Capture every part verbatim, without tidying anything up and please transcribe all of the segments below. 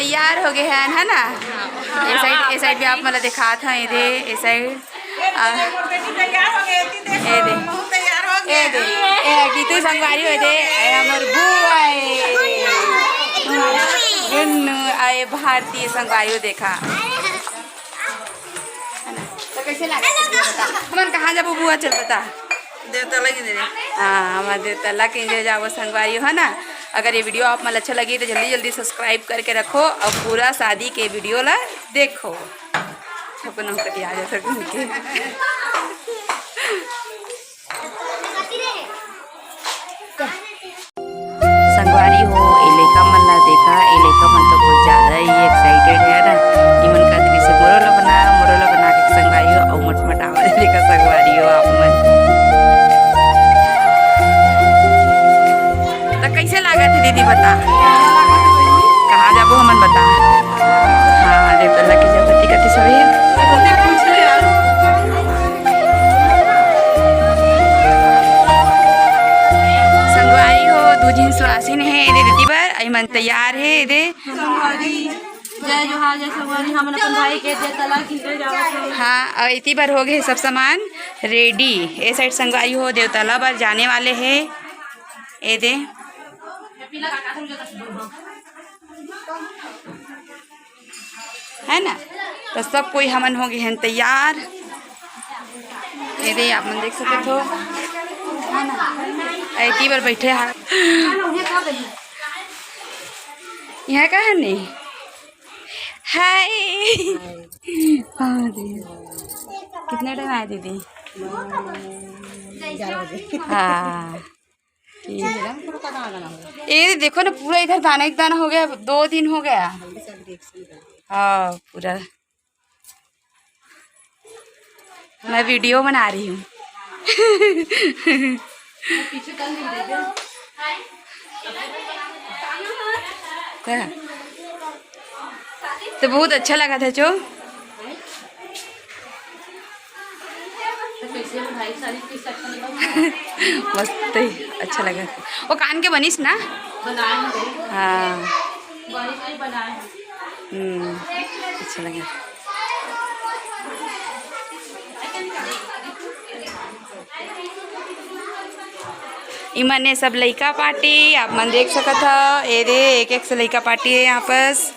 तैयार हो गए हैं, है ना? ए साइड, ए साइड भी आप मन ला दिखात हन, ए दे, ए साइड। आ, ए दे, ए दे, ए गीतू संगवारी हो दे, ए हमर बुआ ए, गुन्नू, ए भारतीय संगवारी हो देखा। है ना? तो कैसे लगा था video बता? हमन कहाँ जाबो बुआ, चल बता। देवतला के दे। हाँ, हमर देवतला के enjoy जाबो संगवारी हो ना। अगर ये video आप मन अच्छा लगी तो जल्दी जल्दी subscribe करके रखो और पूरा शादी के video ला देखो। अपन हम कटिया जा सकूं के। संगवारी हो, ए लइका मन ला देखा, ए लइका मन तो बहुत ज्यादा ही excited है ना। इमन कहत रहिसे मोरो ला बना, मोरो ला बना के संगवारी हो, अउ मटमटावत देखा संगवारी हो आप मन। त कैसे लागत है दीदी बता? कहाँ जाबो हमन बता? हाँ, देवतला के जगती कति सभी। संगवारी हो, दू झिन सुवासिन हे, ए दे दीदी बर, अउ मन तैयार हे, ए दे। संगवारी, जय जोहार, जय संगवारी, हमन अपन भाई के देवतला खींचे जावत हन। हाँ, अउ इति बर हो गए सब सामान ready। ए side संगवारी हो, देवतला बर जाने वाले हे, ए दे। है ना? तो सब कोई हमन हो गए हैं तैयार। ये दे, आप मन देख सकत हो, है ना? ऐती बर बैठे हैं। यहाँ का है नहीं? हाय। हाँ दे। कितने टाइम आए दीदी? हाँ। ठीक। ये देखो ना, पूरा इधर दाना एक दाना हो गया, दो दिन हो गया। हाँ, पूरा मैं video बना रही हूँ। तो बहुत अच्छा लगा था जो। मस्त है, अच्छा लगा। वो कान के बनिस ना? बनाए हैं भाई। हाँ। बारिश में बनाए हैं। हम्म, अच्छा लगा। इमन ये सब लइका party आप मन देख सकत हव। ए दे, एक एक से लइका party है यहाँ पास।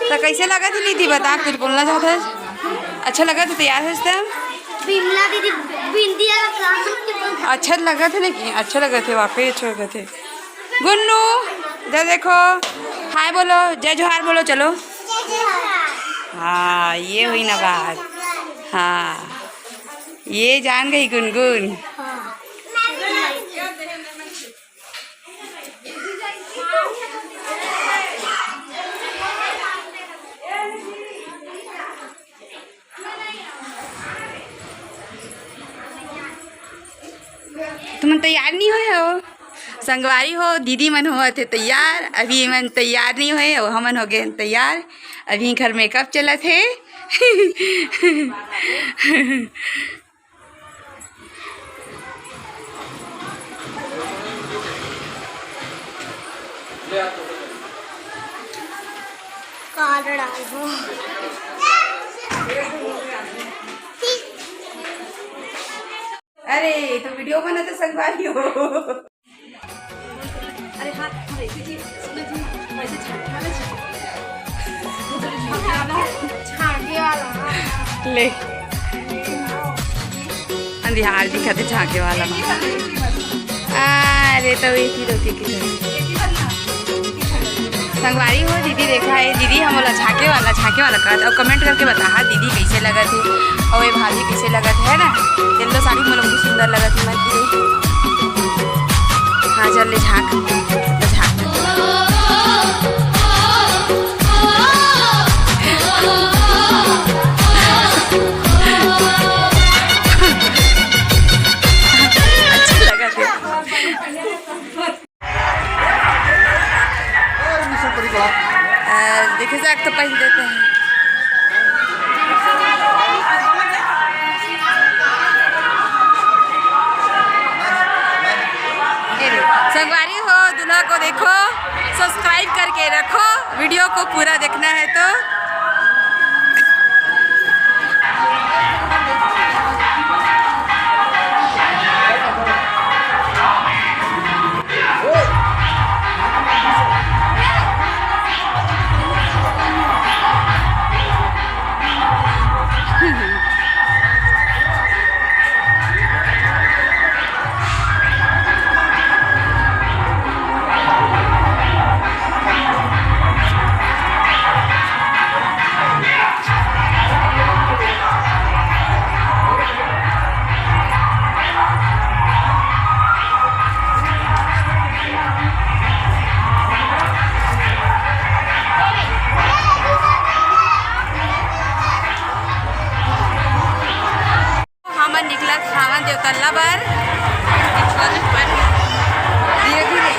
तो कैसे लगत है निधि, बता, कुछ बोलना चाहत है? अच्छा लगत है, तैयार है एकदम? बिमला दीदी बिंदी वाला काम। अच्छा लगत है, लेकिन अच्छा लगत है, वाकई अच्छा लगत है। गुन्नू, इधर देखो, हाय बोलो, जय जोहार बोलो, चलो। हाँ, ये हुई ना बात। हाँ, ये जान गई गुनगुन। तुमन तैयार नहीं होए हो? संगवारी हो, दीदी मन होवत हे तैयार, अभी मन तैयार नहीं होए, अउ हमन हो गए तैयार। अभी घर makeup चलत हे। काट डालबो। अरे, ये तो video बनाते संगवारी हो। अरे हाँ, हम ऐसी चीज, सुनो जी, वैसे झांकी वाला झांकी। झांकी वाला। ले। अंधियार दिखत हे झांके वाला मा। अरे, तो एक ही रोके के है। संगवारी हो, दीदी देखा है, दीदी हमन ला झांके वाला, झांके वाला कहत, अउ comment करके बताहा, दीदी कैसे लगत हे, अउ ये भाभी कैसे लगत हे ना, yellow साड़ी मोला बहुत सुंदर लगत हे, मैं दीदी। हाँ, चल ले झांक, ले झांक। अच्छा लगा थे। आ, देखे जाए तो पहन देते हैं। संगवारी हो, दूल्हा को देखो, सब्सक्राइब करके रखो, वीडियो को पूरा देखना है तो। हमन निकलत हावन देवतल्ला बर। धीरे धीरे।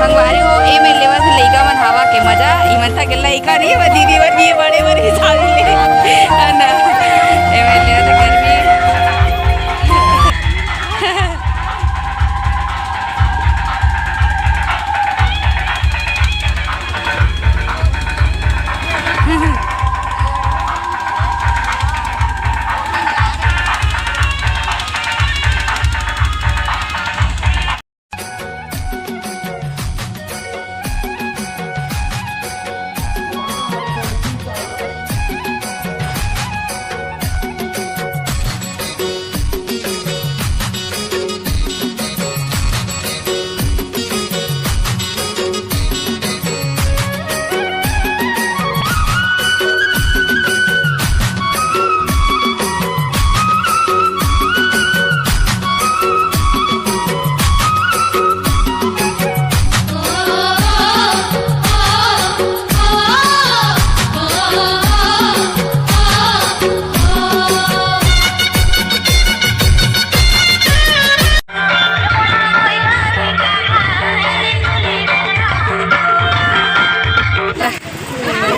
संगवारी हो, ए मेर लेवत हे लइका मन हवा के मजा। इमन त के लइका नहीं, वो दीदी बर भी बड़े बर ही साड़ी ले, है ना? ए मेर लेवत हे गर्मी।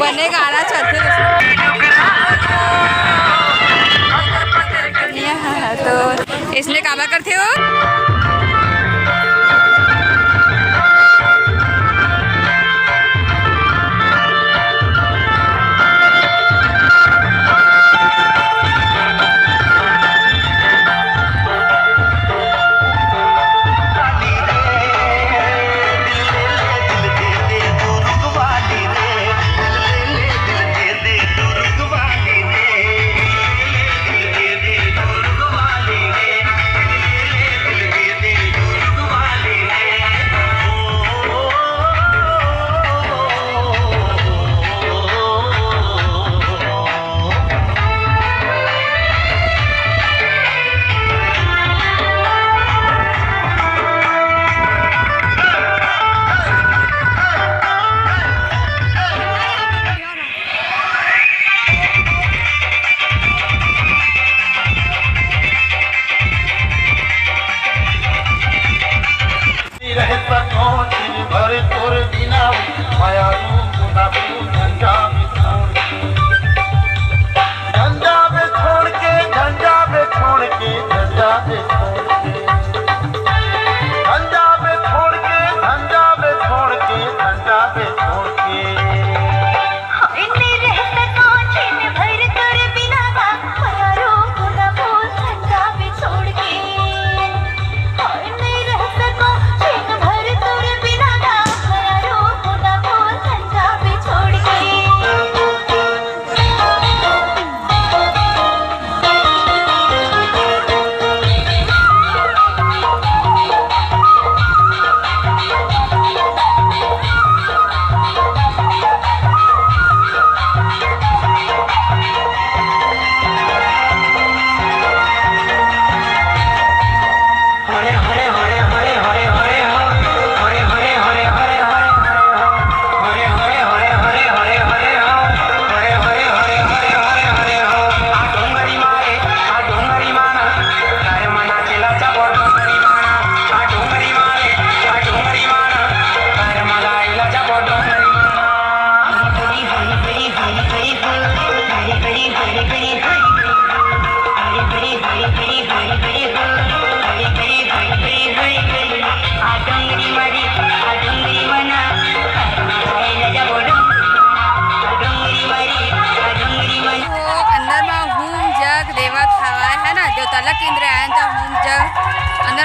बने गाना चलथे। तो इसने काबर करथे हो?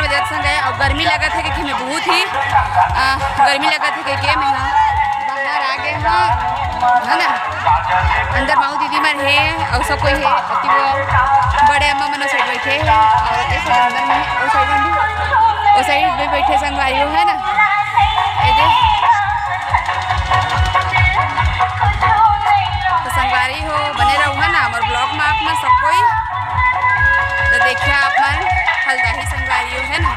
बजत संग है और गर्मी लगत है क्योंकि मैं बहुत ही, अ, गर्मी लगत है क्योंकि मैं ह बाहर आ गए हूँ, है ना। अंदर माऊ दीदी मन हे और सब कोई हे, अति वो बड़े अम्मा मन ओ side बैठे हे और ए side अंदर में, ओ side में भी, ओ side भी बैठे संगवारी हो, है ना। ये दे। तो संगवारी हो, बने रहू है ना हमर vlog में आप मन सब कोई। तो देखिए आप मन हल्दाही संगवारी हो, है ना।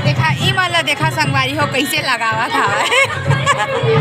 देखा, ई मन ला देखा संगवारी हो, कैसे लगावत हवय।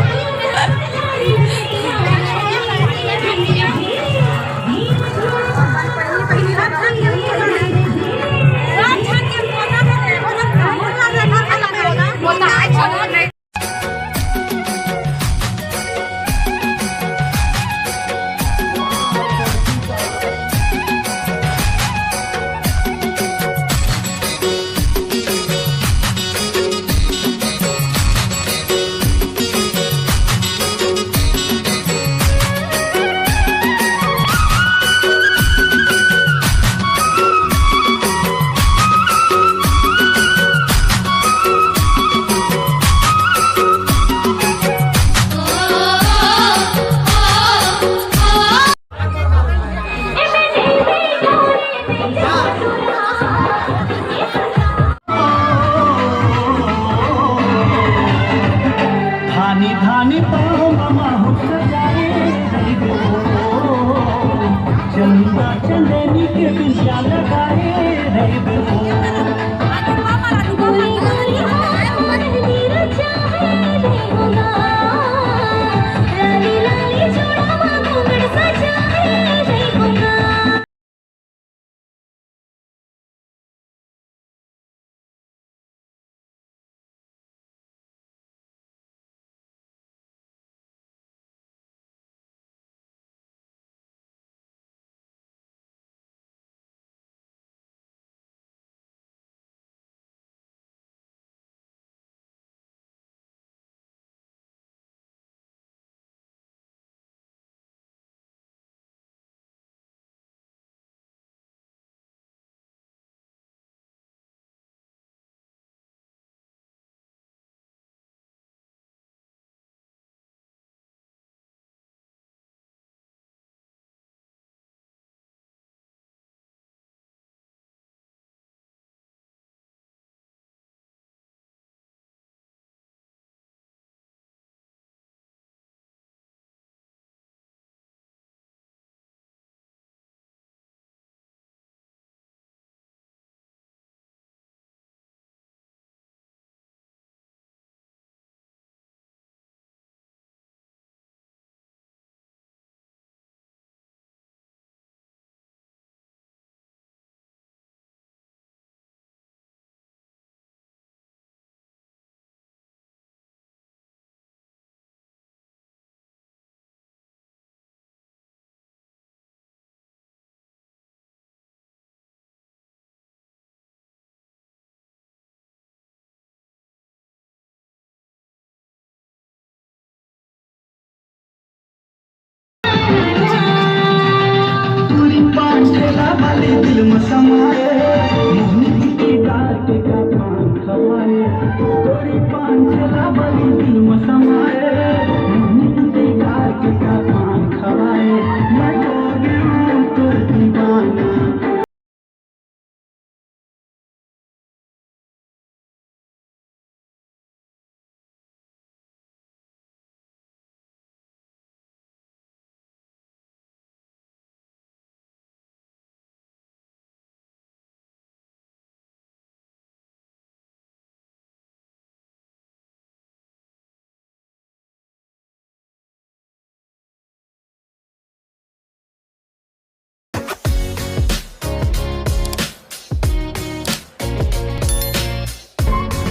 धानी धानी पाँव म माहुर सजाए रहिबे ओ, चंदा चंदनी के बिंदिया लगाए रहिबे ओ। दिल में समाए, मोहनी की डाल के का पान खवाए।